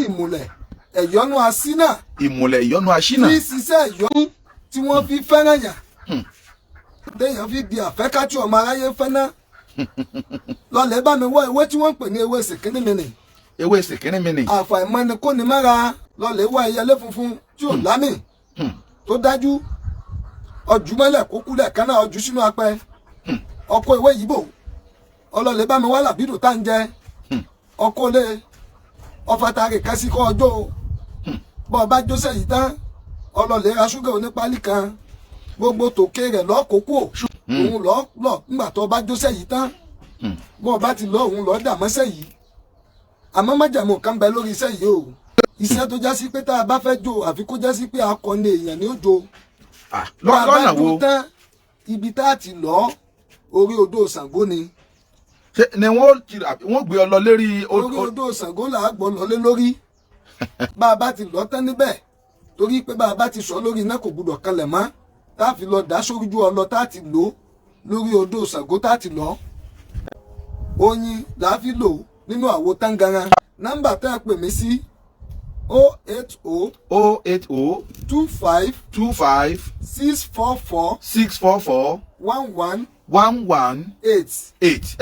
Ìmùlẹ̀ ẹ̀yọ́nú asínà. Ìmùlẹ̀ ìyọnu aṣínà. Tí ṣiṣẹ́ ìyọ́nú tí wọ́n fi fẹ́ràn yàn, téèyàn fi di àfẹ́kátì ọmọ aráyé fẹ́ná. Lọ́lẹ̀ bá mi wá ewé tí wọ́n ń pè ní ewé sìkínní mi nì. Ewé sìkínní mi nì. Àfàìmọ́ni kò ní mẹ́ra. Lọ́lẹ̀ wá ẹyẹlé funfun tí ò lámì tó dájú, ọjùmọ́lẹ̀ kó kúlẹ̀ kánná, ọjù sínú apẹ ọkọ ewé yìí bò. Ọlọ́lẹ̀ bá mi wá làbídù tá ń jẹ ọkọ lé ọfàtàrè kásíkọ́ ọjọ́ bọ́ ọba jósẹ̀ yìí tán. Ọlọ́lẹ̀ ra ṣúgà onípálí kan, gbogbo tòkè rẹ̀ lọ́kòókò òun lọ́ lọ. Ńgbà tó ọba jósẹ̀ yìí tán, bọ́ ọba ti lọ, òun lọ́ dà mọ́sẹ̀ yìí. Àmọ́ májàmú kan bẹ lórí iṣẹ́ yìí o, iṣẹ́ tó já sí pé tá a bá fẹ́ jó, àfi kó já sí pé akọni èèyàn ni ó jó. Bá a bá Lọ́nà jó wo? tán, ibi tá a ti lọ, orí odò Ṣàngó ni. Ṣé ni wọ́n ti wọ́n gbé ọ lọ lérí? Orí odò Ṣàngó là á gbọ́ lọlé lórí bá a bá ti lọ tán níbẹ̀, torí pé bá a bá ti sọ lórí iná, kò gbúdọ̀ kanlẹ̀ mọ́, tá a fi lọ dá sójú ọlọ tá a ti lò lórí odò Ṣàngó tá a ti lọ. Oyin là á fi lò nínú àwo táǹgàrà. Nọ́mbà tá a pè mí sí, 080 080 25 25 644 644 11 11 8. 8.